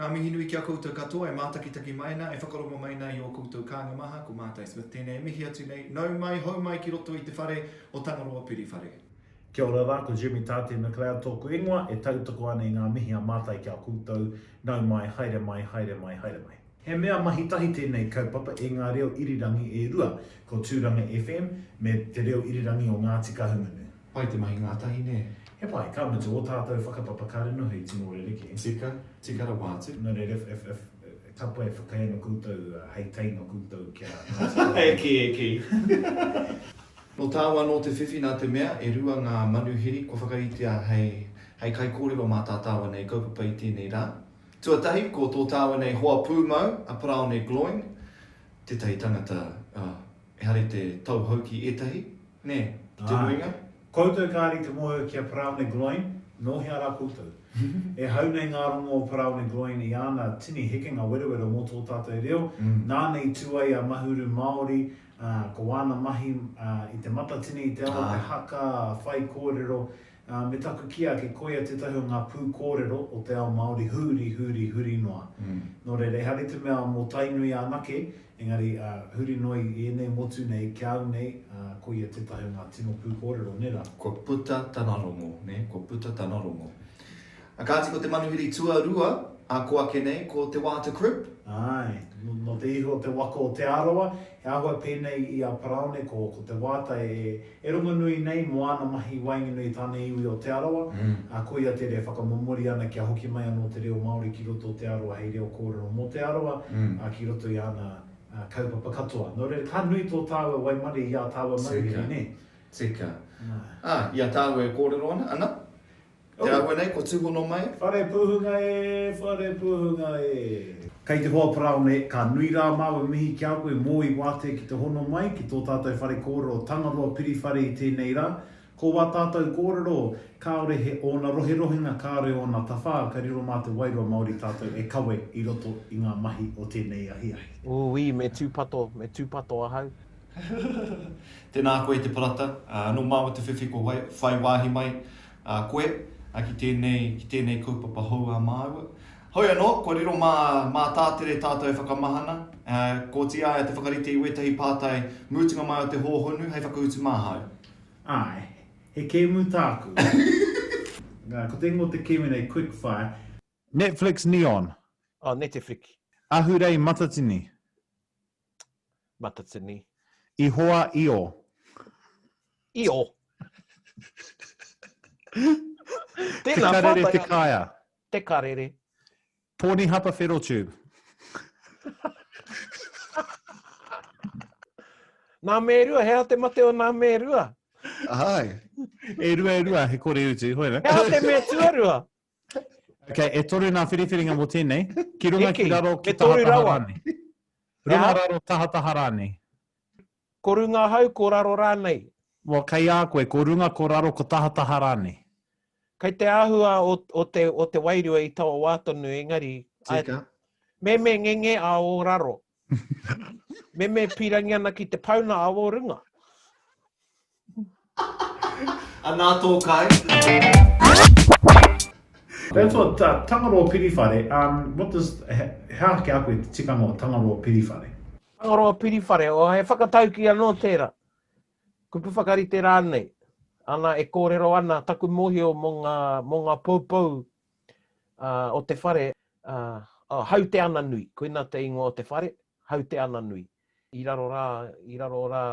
Ngā mihi nui ki a koutou katoa e mātakitaki mai ana, e whakarongo mai ana i ō koutou kāinga maha, ko Mātai Smith tēnei e mihi atu nei, nau mai, hou mai ki roto i te whare o Tangaroa Piriwhare. Kia ora rā, ko Jeremy Tāte McLeod tōku ingoa, e tautoko ana i ngā mihi a Mātai ki a koutou, nau mai, haere mai, haere mai, haere mai. He mea mahi tahi tēnei kaupapa e ngā reo irirangi e rua, ko Tūranga FM me Te Reo Irirangi o Ngāti Kahungunu. Pai te mahi ngātahi, nē? He pai, ka mutu, ō tātou whakapapa kāre noho i tino rerekē. Tika, tika rawa atu. Nō reira, if, if, if, ka pai e whakaae ana koutou hei teina koutou kia Ngāti Kahungunu. E kī, e kī. Nō tāua anō te whiwhi nā te mea e rua ngā manuhiri kua whakaritea hei, hei kaikōrero mā tā tāua nei kaupapa i tēnei rā. Tuatahi, ko tō tāua nei hoa pūmau, a Paraone Gloyne, tētahi tangata, oh, ehara i te tauhou ki ētahi, nē, ki te nuinga. Āe. Koutou kāre i te mōhio ki a Paraone Gloyne, nō hea rā koutou? E hau nei ngā rongo o Paraone Gloyne i āna tini hekenga werowero mō tō tātou reo, nāna i tū ai a Mahuru Māori, ā, ko āna mahi i te matatini, i te ao o te haka, whaikōrero, Ā, me taku kī ake, koia tētahi o ngā pūkōrero o te ao Māori huri, huri, huri noa. Nō reira, ehara i te mea mō Tainui anake, engari, ā, huri noa i ēnei motu nei, ki a au nei, ā, koia tētahi o ngā tino pūkōrero, nē rā? Kua puta tana rongo, nē, kua puta tana rongo. A kāti ko te manuhiri tuarua, ā ko ake nei, ko Te Waata Cribb. Āe, nō te ihu o te waka o Te Arawa, he āhua pēnei i a Paraone, ko, ko Te Waata e, e rongonui nei mō āna mahi i waenganui i tāna iwi o Te Arawa, ā, koia tērā e whakamomori ana kia hoki mai anō te reo Māori ki roto o Te Arawa hei reo kōrero mō Te Arawa, ā, ki roto i āna kaupapa katoa. Nō reira, ka nui tō tāua waimarie i ā tāua manuhiri, nē? Tika. Ā, i a tāua e kōrero ana, ana, Te āhua nei, kua tūhono mai. Whare puhunga e, whare puhunga e. Kei te hoa Paraone, ka nui rā māua mihi ki a koe mō i wātea ki te hono mai ki tō tātou whare kōrero Tangaroa Piriwhare i tēnei rā. Ko wā tātou kōrero, kāore he ōna roherohenga, kāore ōna tawhā, ka riro mā te wairua Māori tātou e kawe i roto i ngā mahi o tēnei ahiahi. Ūī, me tūpato, me tūpato ahau. Tēnā koe te Parata, nō māua te whiwhi kua whai wāhi mai a koe, a ki tēnei, ki tēnei kaupapa hou a māua. Hoi anō, kua riro mā, mā Tātere tātou e whakamahana, ā, kua oti a ia te whakarite i wētahi pātai mutunga mai o te hōhonu hei whakautu māhau. Āe, he kēmu tāku. Nā, ko te ingoa o te kēmu nei, Quick Fire. Netflix Neon. Oh, Neteflix. Ahurei Matatini. Matatini. Ihoa Io. Io. Te karere te kaea. Te karere. Pōnihapa Whero Tube. Nā Mērua, he aha te mate o nā Mērua? Ai. E rua e rua, he kore utu, hoi He aha te mea tuarua? Okay, e toru nā whiriwhiringa mō tēnei. Ki runga, ki raro, ki tahataha rānei. Runga, raro, tahataha rānei. Ko runga hau, ko raro rānei. Well, kei a koe, ko runga, ko raro, ko tahataha rānei. Kei te āhua o, o, te, o te wairua i taua wā tonu, engari... Tika. Me me ngenge a o raro. Me me pīrangi ana ki te pauna a o runga. Anā tō kai. That's what uh, Tangaroa Piriwhare, um, what does, he, he aha ki a koe te tikanga o Tangaroa Piriwhare? Tangaroa Piriwhare, oh, he whakatauki anō tērā. Kupu whakarite rānei. Ana, e kōrero ana taku mōhio mō ngā, mō ngā poupou uh, o te whare, uh, oh, Hau Te Ana Nui, koina te ingoa o te whare, Hau Te Ana Nui. I raro rā, i raro rā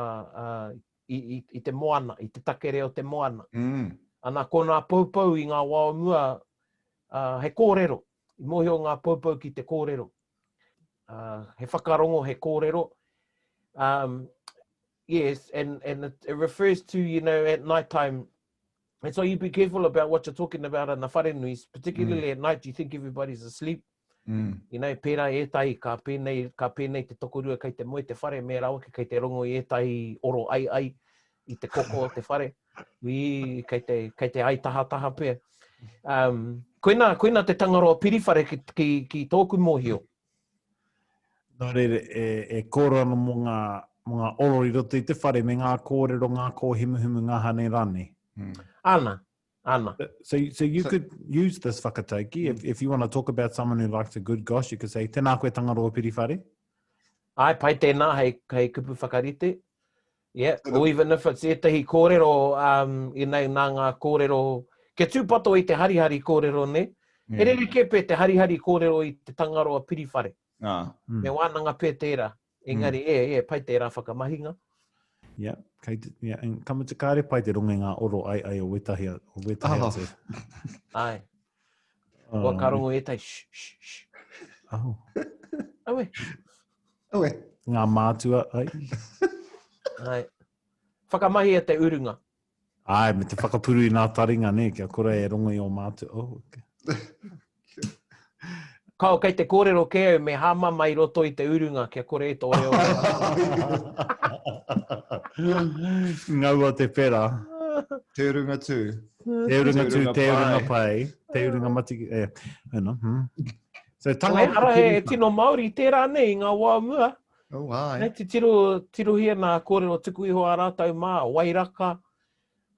uh, i, i, i te moana, i te takere o te moana. Mm. Ana, ko ngā poupou i ngā wā o mua, uh, he kōrero. I mōhio ngā poupou ki te kōrero. Uh, he whakarongo, he kōrero. Um, yes, and, and it, it refers to, you know, at night time, And so you be careful about what you're talking about in the wharenuis, particularly mm. at night, you think everybody's asleep. Mm. You know, pērā ētahi, ka pēnei, ka pēnei te tokorua kei te moe te whare, me rawake kei te rongo i ētahi oro ai ai i te koko o te whare. Ui, kei te, kei te ai tahataha pea. Um, koina, koina te tangaroa piriwhare ki, ki, ki tōku mōhio. Nō reira, e, e kōrero ana mō ngā, mō ngā oro i roto i te whare me ngā kōrero, ngā kōhimuhimu, ngā hane rānei. Mm. Ana. Ana. So, so you so, could use this whakatauki. Mm. If, if you want to talk about someone who likes a good gosh, you could say, tēnā koe Tangaroa Piriwhare. Ai, pai tēnā hei, hei kupu whakarite. Yeah, or even if it's ētahi kōrero, um, you know, nā ngā kōrero, kia tūpato i te harihari kōrero, ne? Yeah. He rerekē pē te harihari kōrero i te Tangaroa Piriwhare. Ah. Mm. Me wānanga pē tērā. Engari, mm. e, e, pai tērā whakamahinga. Yeah, kei te, yeah, and ka mutu kāre pai te rongo i ngā oro ai ai o wetahi, o wetahi oh. atu. Ai. Oh. Kua ka rongo ētahi, shh, shh, shh. Oh. Aue. Aue. Ngā mātua, ai. Ai. Whakamahia te urunga. Ai, me te whakapuru i ngā taringa, nē, kia kore e rongo i ō mātua. Oh, okay. Kao, kei te kōrero kē au me hāmama i roto i te urunga kia kore e tō reo. Ngaua te pera. Te urunga tū. Te urunga tū, te urunga pai, te urunga matiki, e, you know, hmm. So, tanga... Ara he tino Māori tērā nei i ngā wā mua. Oh, ai. Nei, te tiro, tirohia nā kōrero tuku iho a rātou mā, Wairaka,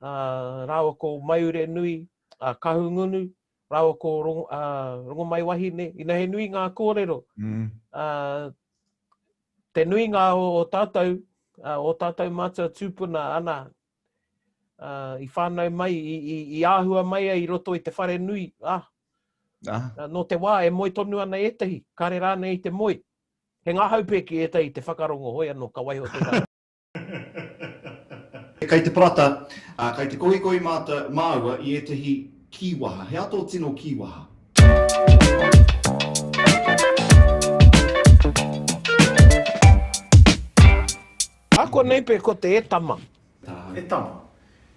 uh, rāua ko Maiurenui, uh, Kahungunu, rāua ko Rongo, uh, Rongomaiwahine. Ina he nui ngā kōrero. Mm. Uh, te nuinga o, o tātou, uh, o tātou mātua tūpuna, ana, uh, i whānau mai, i, i, i āhua mai ai i roto i te whare nui, ah, ah. Uh, nō te wā e moe tonu ana ētahi, kare rānei i te moe. He ngahau pē ki ētahi te whakarongo, hoi anō, ka waiho tērā. Kei te parata, ā, kei te kohikohi mātou, māua i ētahi kīwaha. He aha tō tino kīwaha? A konei pē ko te e tama. E tama,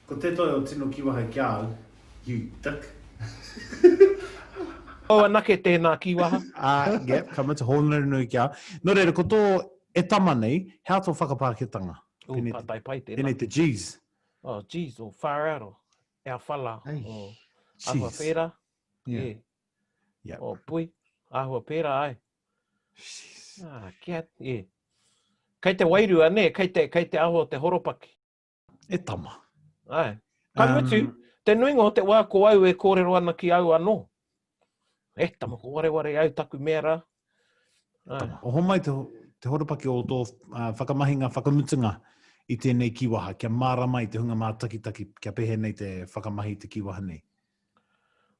ko tētahi o tino kīwaha ki a au, you dick. Kau anake tēnā kīwaha. Ā, yep, ka mutu hōnore nui ki a au. Nō reira, ko tō e tama nei, he aha tō whakapākehātanga? Ooh, pātai pai tēnā. Pēnei te G's. Oh, G's, or far out, or ea whala, or āhua whērā. Yeah. Yeah. Oh, pui, āhua pērā ai. Jeez. Ah, kia, yeah. Kei te wairua, nē, kei te, kei te aho o te horopaki. E tama. Ai. Ka um, mutu, te nuinga o te wā ko au e kōrero ana ki au anō. E tama, ko wareware au taku mea rā. Ai. Tama. Oho mai te, te horopaki o tō uh, whakamahinga whakamutunga i tēnei kīwaha, kia mārama i te hunga mātakitaki, kia pēhea nei te whakamahi i te kīwaha nei.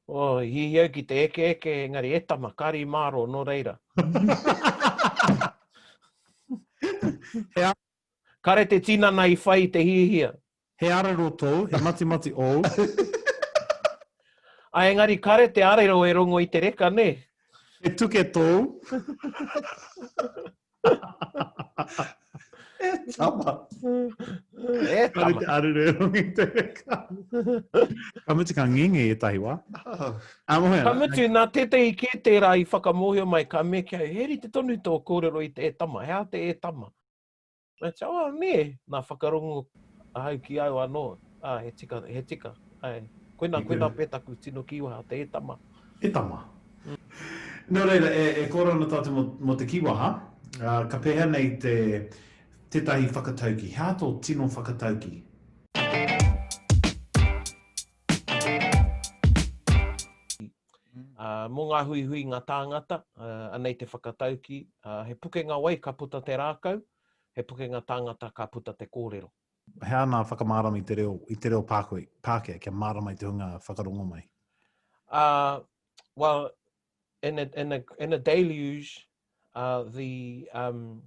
Oh, i hihi au ki te ekeeke, engari e tama, kāre i mārō, nō reira. He a... Kāre te tinana i whai i te hihia. He arero tōu, he matimati ōu. Ā, engari kāre te arero e rongo i te reka, nē? He tuke tōu. E tama. E tama. Kare te arere rongi te reka. Ka mutu ka ngenge i ētahi wā. Oh. Ka mutu, nā tētahi kē tērā i whakamōhio mai, ka mea ki au, he rite tonu tō kōrero i te e tama, he aha te e tama? I said, oh, nē, nā whakarongo ahau ki au anō, ā, he tika, he tika, āe. Koinā, koinā pea taku tino kīwaha, te e tama. E tama. Nō reira, e, e kōrero ana tātou mō, mō te kīwaha, ā, ka pēhea nei te, tētahi whakatauki? He aha tō tino whakatauki? Ā, mō ngā huihuinga tāngata, ā, anei te whakatauki, ā, he pukenga wai ka puta te rākau, he pukenga tāngata ka puta te kōrero. He aha nā whakamārama i te reo, i te reo Pākoi, Pākehā, kia mārama i te hunga whakarongo mai? Uh, well, in a, in a, in a deluge, uh, the, um,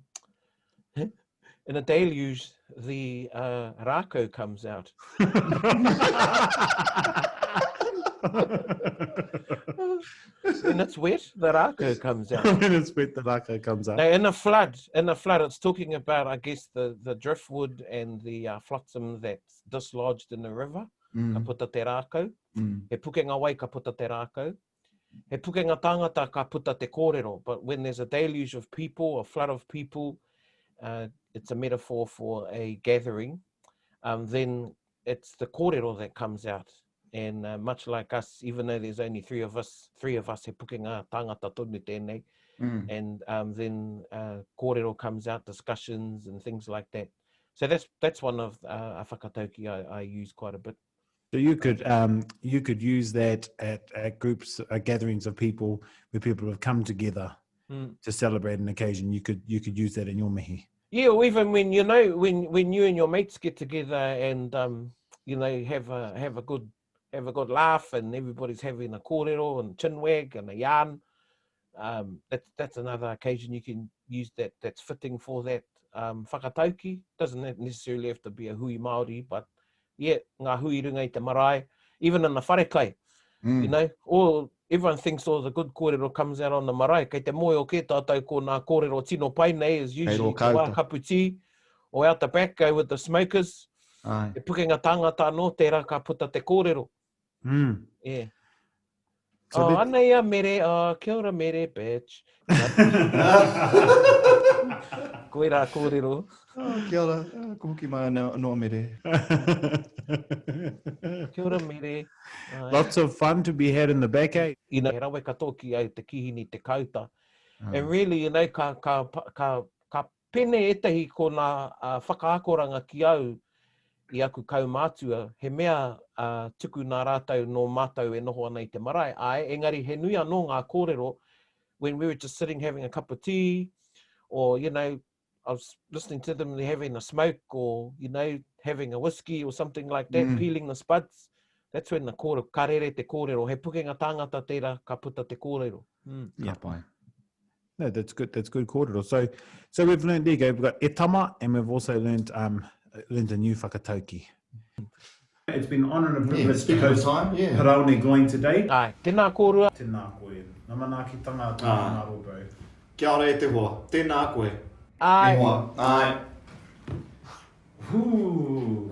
in a deluge, the uh, rākau comes out. When it's wet, the rākau comes out. When it's wet, the rākau comes out. Now, in a flood, in a flood, it's talking about, I guess, the, the driftwood and the uh, flotsam that's dislodged in the river. Mm. Ka puta te rākau. Mm. He pukenga wai ka puta te rākau. He pukenga tāngata ka puta te kōrero. But when there's a deluge of people, a flood of people, uh, it's a metaphor for a gathering, um, then it's the kōrero that comes out. And uh, much like us, even though there's only three of us, three of us he pukenga tāngata tonu tēnei, mm. and um, then uh, kōrero comes out, discussions and things like that. So that's, that's one of uh, a whakatauki I, I use quite a bit. So you could um, you could use that at, at groups, uh, gatherings of people where people have come together mm. to celebrate an occasion. You could you could use that in your mihi. Yeah, or even when you know when when you and your mates get together and um, you know have a have a good have a good laugh and everybody's having a kōrero and chinwag and a yarn. Um, that's that's another occasion you can use that that's fitting for that um, whakatauki. Doesn't necessarily have to be a hui Māori, but yeah, ngā hui runga i te marae, even in the wharekai, mm. you know, all, everyone thinks all the good kōrero comes out on the marae. Kei te mōhio kē tātou ko nā kōrero tino pai nei is usually te wā kapu tī, or out the back go with the smokers. Ai. He pukenga tāngata anō tērā ka puta te kōrero. Mm. Yeah. So oh, anei a Mere, oh, kia ora Mere, bitch. Koirā kōrero. Oh, kia ora, oh, ko hoki mai anō a Mere. kia ora Mere. Ai. Lots of fun to be had in the back, eh? You know, he rawe katoa ki au te kihini, te kauta. Mm. And really, you know, ka, ka, ka, ka Pene ētahi ko nā whakaakoranga ki au i aku kaumātua, he mea tuku nā rātou nō mātou e noho ana i te marae, āe, engari he nui anō ngā kōrero when we were just sitting having a cup of tea or, you know, I was listening to them having a smoke or, you know, having a whiskey or something like that, mm. peeling the spuds. That's when the kōrero, ka rere te kōrero, he pukenga tāngata tērā ka puta te kōrero. Mm. Ka pai. No, that's good. That's good kōrero. So, so we've learned, there you go, we've got e tama and we've also learned, um, learned a new whakatauki. It's been an honour and a privilege yeah, to host time, yeah. Paraone Gloyne today. Ai, tēnā kōrua. Tēnā koe. Ngā manaakitanga a tō ngaro, bro. Kia ora e te hoa. Tēnā koe. Ai. E hoa. Ai. Hū.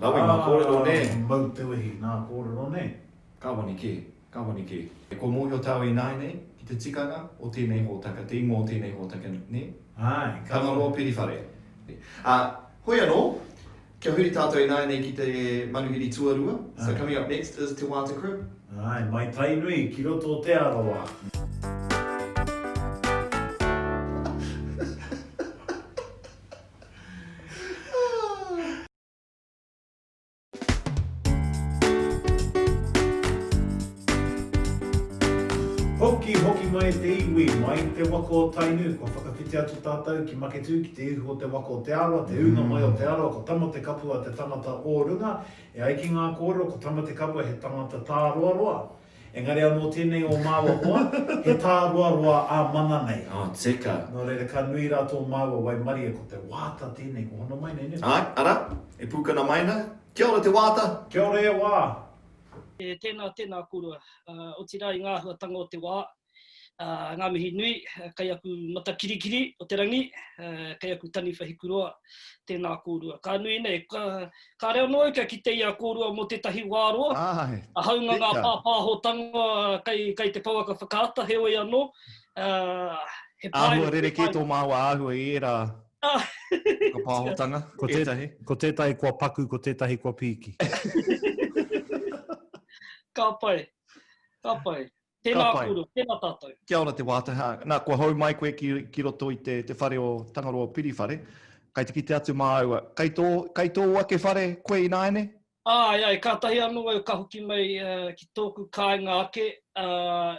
Rawe ngā kōrero, nē? Mau te wehi, ngā kōrero, nē? Ka wani kē, ka wani kē. Kua mōhio tāua ināianei ki te tikanga o tēnei hōtaka, te ingoa o tēnei hōtaka, nē? Āe, ka. Tangaroa Piriwhare. Ā, hoi anō, kia huri tātou ināianei ki te manuhiri tuarua, so coming up next is Te Wāta Cribb. Āe, mai Tainui ki roto o Te Arawa. Hoki, hoki mai te iwi, mai te waka o Tainui, kua whakawhiti atu tātou ki Maketū, ki te ihu o te waka o Te Arawa, te ūnga mai o Te Arawa, ko Tamatekapua te tangata o runga, e ai ki ngā kōrero, ko Tamatekapua he tangata tāroaroa. Engari anō tēnei o māua hoa, he tāroaroa ā-mana nei. Oh, tika. Nō reira, ka nui rā tō māua waimarie, ko te wāta tēnei, kua hono mai nei, nē? Āe, arā, e pūkana mai ana. Kia ora te wāta! Kia ora e Wā! Tēnā, tēnā kōrua. Otirā i ngā āhuatanga o te wā, Ngā mihi nui, kei aku matakirikiri o te rangi, kei aku taniwha hikuroa, tēnā kōrua. Ka nui nei, ka, kāre anō au kia kite i a kōrua mō tētahi wā roa. Āe, Hāunga ngā pāpāhotanga kei, kei te pouaka whakaata, heoi anō, uh, he painga. Āhua rerekē tō māua āhua i ērā whakapāhotanga, ko te, ētahi. Ko tētahi kua paku, ko tētahi kua pīki. Ka pai, ka pai. Tēnā kōrua, tēnā tātou. Kia ora te wāta. Nā, kua hou mai koe ki, ki roto i te, te whare o Tangaroa Piriwhare. Kai te kite atu māua. Kai tō, kai tō ake whare koe ināiane? Āe, āe, kātahi anō au ka hoki mai uh, ki tōku kāinga ake uh,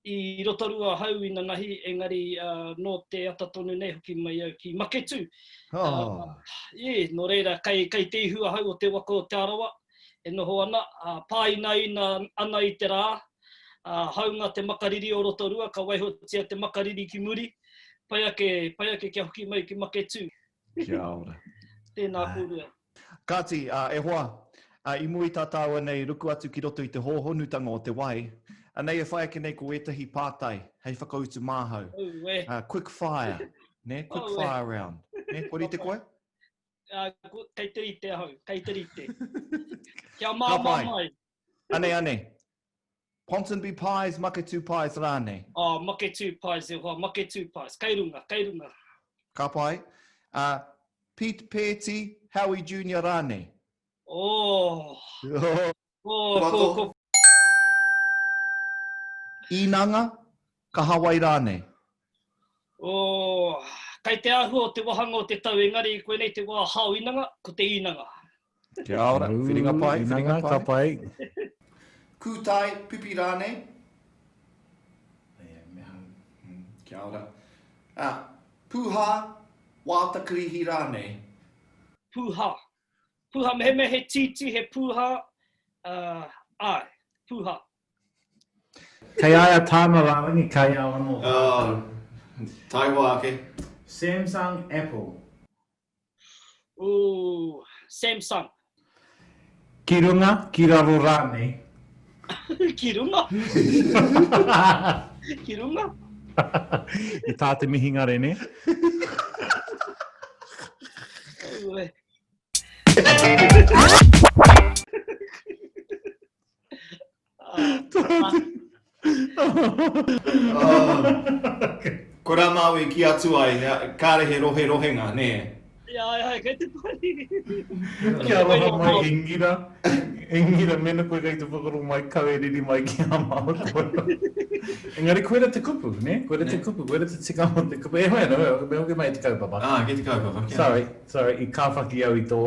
i Rotorua ahau inanahi, engari uh, nō te ata tonu nei hoki mai au ki Maketū. Oh. Uh, yeah, nō reira, kei, kei te ihu ahau o te waka o Te Arawa e noho ana, uh, pāinaina ana i te rā, Ā, hāunga te makariri o Rotorua, ka waihotia te makariri ki muri, pai ake, pai ake kia hoki mai ki Maketū. Kia ora. Tēnā kōrua. Kāti, ā, e hoa, ā, i mua i tā tāua nei ruku atu ki roto i te hōhonutanga o te wai, anei e whai ake nei ko ētahi pātai hei whakautu māhau. Auē. Ā, quick fire, nē, quick Auē. fire round. Nē, kua rite koe? Ā, ko, kei te rite ahau, kei te rite. Kia māmā Ka pai. mai. Anei, anei. Ponsonby Pies, Maketu Pies rānei? Oh, Maketu Pies e hoa, Maketu Pies. Kei runga, kei runga. Ka pai. Uh, Pete Peeti, Howie Junior rānei? Oh. Oh, ko, ko. Īnanga, Kahawai rānei? Oh, kei te āhua o te wahanga o te tau, engari koinei te wā hao inanga, ko te īnanga. Kia ora, whiringa pai, whiringa pai. Ka pai. Kūtai, pipi rānei? Kia ora. Ā, pūhā, wāta karihi rānei? Pūhā. Pūhā, mehemea he tītī, he pūhā, ā, āe, pūhā. Kei a ia tāna rārangi, kei au anō tāku. Oh, taihoa ake. Samsung, Apple. Ooh, Samsung. Ki runga, ki raro rānei. Ki runga. Ki runga. I tā te mihingare, nē? Aue. Ko rā Māui ki atu ai, kāre he roherohenga, nē? Ia, ai, ai, kei te pai. Kia aroha mai e Ngira, e Ngira, mēnā koe kei te whakarongo mai, kau e riri mai ki a mātou. Engari koira te kupu, nē? Koira te kupu, koira te tikanga o te kupu. E hoi anō, me hoki mai i te kaupapa. Ah, ki te kaupapa, kia. Sorry, sorry, i kāwhaki au i tō.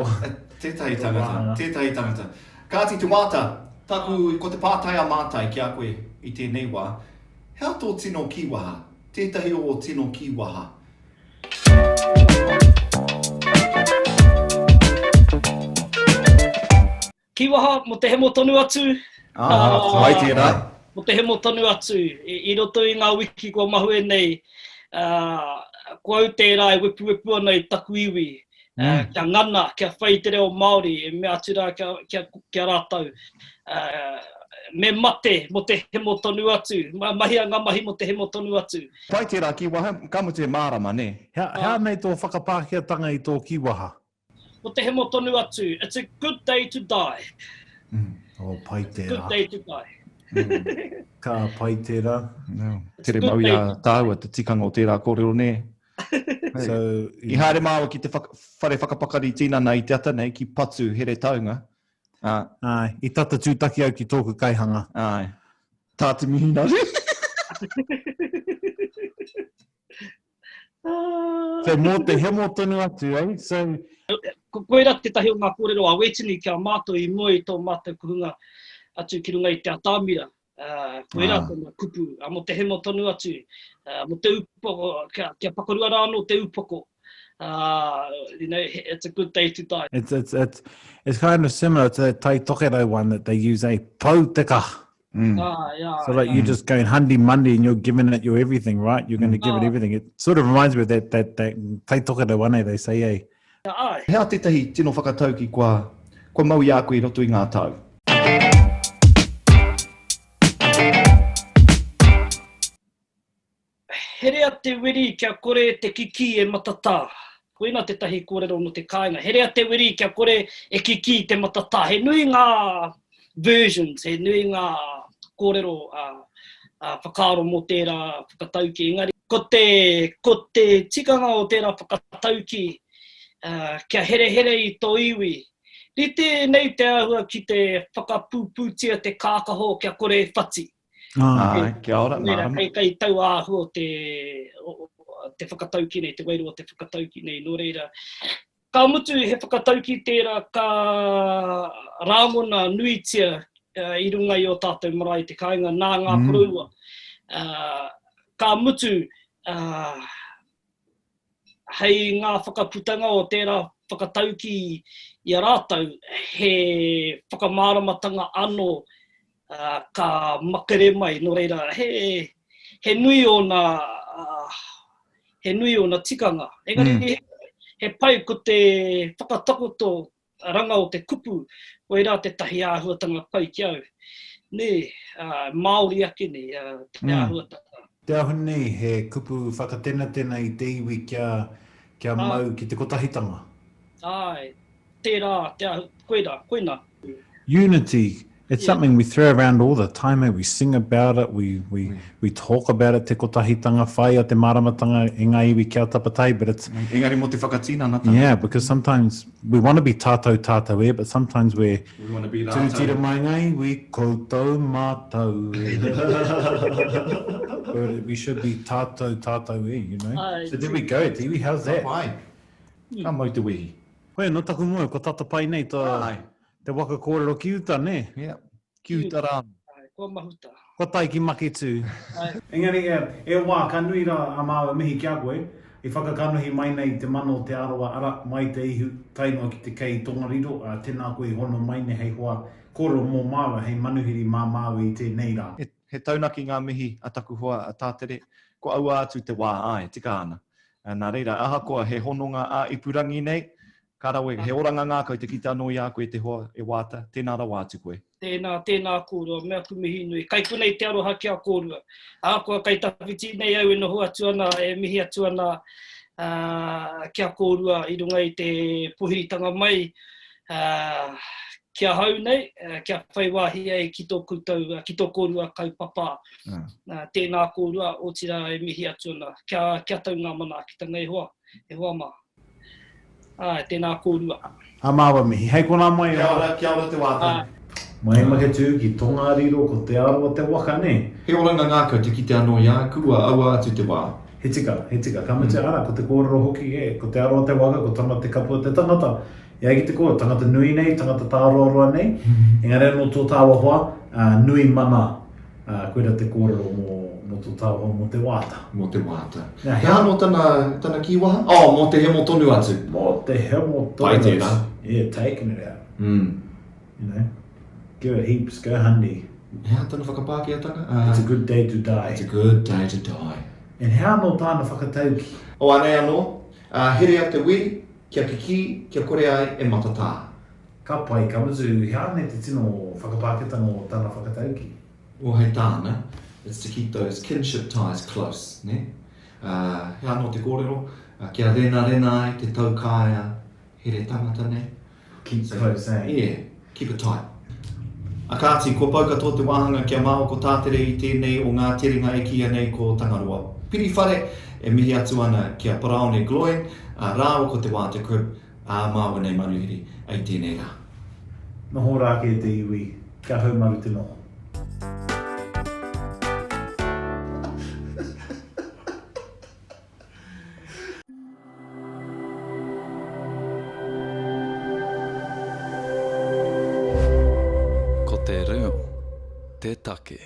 Tētahi tangata, tētahi tangata. Kāti Te Wāta, taku, ko te pātai a Mātai ki a koe i tēnei wā, he aha tō tino kīwaha? Tētahi o ō tino kīwaha? Kīwaha mō te hemo tonu atu. Ah, pai tērā. Mō te hemo tonu atu, i roto i ngā wiki kua mahue nei, ko au tērā e wepuwepu ana i taku iwi, mm. kia ngana, kia whai i te reo Māori, e mea atu rā kia, kia, kia rātou. Uh, me mate mo te hemo tonu atu, mahia ngā mahi mo te hemo tonu atu. Pai tērā kīwaha, ka mutu he mārama, nē? Hea, hea nei tō whakapākehātanga i tō kīwaha? Mo te hemo tonu atu, it's a good day to die. Mm. Oh, pai tērā. Good day to die. Mm. Ka pai tērā. No. Tere mau i a tāua te tikanga o tērā kōrero, nē? So, I haere māua ki te whaka, whare whakapakari tinana i te ata nei, ki Patu, Heretaunga. Ā. Āe, i tata tūtaki au ki tōku kaihanga. Āe. Tā te mihinare. So, mō te hemo tonu atu, eh? So... Ko, koira tētahi o ngā kōrero a Wetini ki a mātou i mua i tō mātou kuhunga atu ki runga i te atamira. Uh, koirā ah. tōna kupu, uh, mō te hemo tonu atu, uh, mō te upoko, kia, kia pakarua rā anō te upoko. Uh, you know, it's a good day to die. It's, it's, it's, it's kind of similar to that Tai Tokerau one that they use, eh? Pau te kaha. Mm. Ah, yeah, so like yeah. you're just going handy mundy and you're giving it your everything, right? You're going to give it ah. everything. It sort of reminds me of that that that Tai Tokerau one, eh? They say, eh? Āe. He aha tētahi tino whakatauki kua, kua mau i a koe i roto i ngā tau? Herea te wiri kia kore te kikī e matatā. Koina tētahi kōrero nō te kāinga. Herea te wiri kia kore e kikī te matatā. He nui ngā versions, he nui ngā kōrero whakaaro mō tērā whakataukī. Engari, ko te, ko te tikanga o tērā whakataukī, kia herehere i tō iwi, rite nei te āhua ki te whakapūpūtia te kākaho kia kore e whati. Āe, kia ora, mārama. Kei, kei taua āhua o te, o, te whakataukī nei, te wairua o te whakataukī nei. Nō reira, Ka mutu he whakataukī tērā ka rāngona nuitia i runga i ō tātou marae i te kāinga nā ngā koroua. Ka mutu, hei ngā whakaputanga o tērā whakataukī i a rātou, he whakamāramatanga anō ka makere mai, nō reira, he, he nui ōna, he nui ōna tikanga. Engari, mm. he pai ko te whakatakoto ranga o te kupu, koirā tētahi āhuatanga pai ki au. Nē, uh, Māori ake nei, uh, te mm. āhuatanga. Te ahu nei, he kupu whakatenatena i te iwi kia, kia ah. mau ki te kotahitanga. Āe, tērā, te ahu, koirā, koina. Unity, it's yeah. something we throw around all the time, eh? we sing about it, we, we, mm. we talk about it, te kotahitanga, whaia te māramatanga e ngā iwi kia tapatai, but it's... Engari mō te whakatinanatanga. Yeah, because sometimes we want to be tātou tātou e, but sometimes we're... We want to be rātou. Tūtira mai ngā iwi, koutou mātou e. but we should be tātou tātou e, you know. Ai, so there we go, te iwi, how's that? Ka pai. Ka mau te wehi. Hoi anō taku moe, kua tata pai nei to, Ai. te waka kōrero ki uta, nē? Yeah. Ki uta rā. Kua mahuta. Kua tae ki Maketū. Engari e, e wā, ka nui rā a māua mihi ki a koe, i whakakanohi mai nei te mana o Te Arawa, arā, mai te ihu, tae noa ki te kei Tongariro, ā, tēnā koe i hono mai nei hei hoa kōrero mō māua, hei manuhiri mā māua i tēnei rā. He taunaki ngā mihi a taku hoa a Tātere, kua aua atu te wā, āe, tika ana. Nā reira, ahakoa he hononga ā-ipurangi nei, Ka rawe, he oranga ngākau te kite anō i a koe te hoa e Waata, tēnā rawa atu koe. Tēnā, tēnā kōrua, me aku mihi nui. Kai konei te aroha ki a kōrua. Ahakoa kai tawhiti nei au e noho atu ana, e mihi atu ana ki a kōrua i runga i te pohiritanga mai ki ahau nei, kia whai wāhi ai ki tō koutou, ki tō kōrua kaupapa. Tēnā kōrua, otirā e mihi atu ana. Kia, kia tau ngā manaakitanga e hoa, e hoa mā. Āe, tēnā kōrua. A māua mihi. Hei konā mai. Kia ora, kia ora te wātea. Mai Maketū ki Tongariro ko Te Arawa te waka nē? He oranga ngākau te kite anō i a kurua aua atu te wā. He tika, he tika. Ka mutu, ara, ko te kōrero hoki, e, ko Te Arawa te waka, ko Tama te Kapua te tangata. E ai ki te kōrero, tangata nui nei, tangata tāroaroa nei, engari anō tō tāua hoa, ā, nui mana Ā, koira te kōrero mō, mō tō tāua mō te wāta. Mō te wāta. Nā, he aha nō tana, tana kīwaha? Oh, mō te hemo tonu atu. Mō te hemo tonu atu. Pai tērā. Yeah, taking it out. Mm. You know, give it heaps, go handy. He aha tana whakapākehātanga? Uh, It's a good day to die. It's a good day to die. And he aha nō tāna whakatauki? Oh, anei anō, uh, herea te wiri, kia kikī, kia kore ai e matatā. Ka pai, ka mutu, he aha nei te tino whakapāketanga o tana whakataukī? Well, hei tāna, it's to keep those kinship ties close, nē? Ā, he aha nō te kōrero, kia renarena ai te taukaea here tangata nei. Keep close, eh? Yeah, keep it tight. A kāti, kua pau katoa te wāhanga kia māo ko Tātere i tēnei o ngā terenga e kīia nei ko Tangaroa Piriwhare, e mihi atu ana ki a Paraone Gloyne, ā, rāua ko Te Wāta Cribb, Ā māua nei manuhiri i tēnei rā. Noho rā kē te iwi, kia haumaru te noho. Ko te reo te take.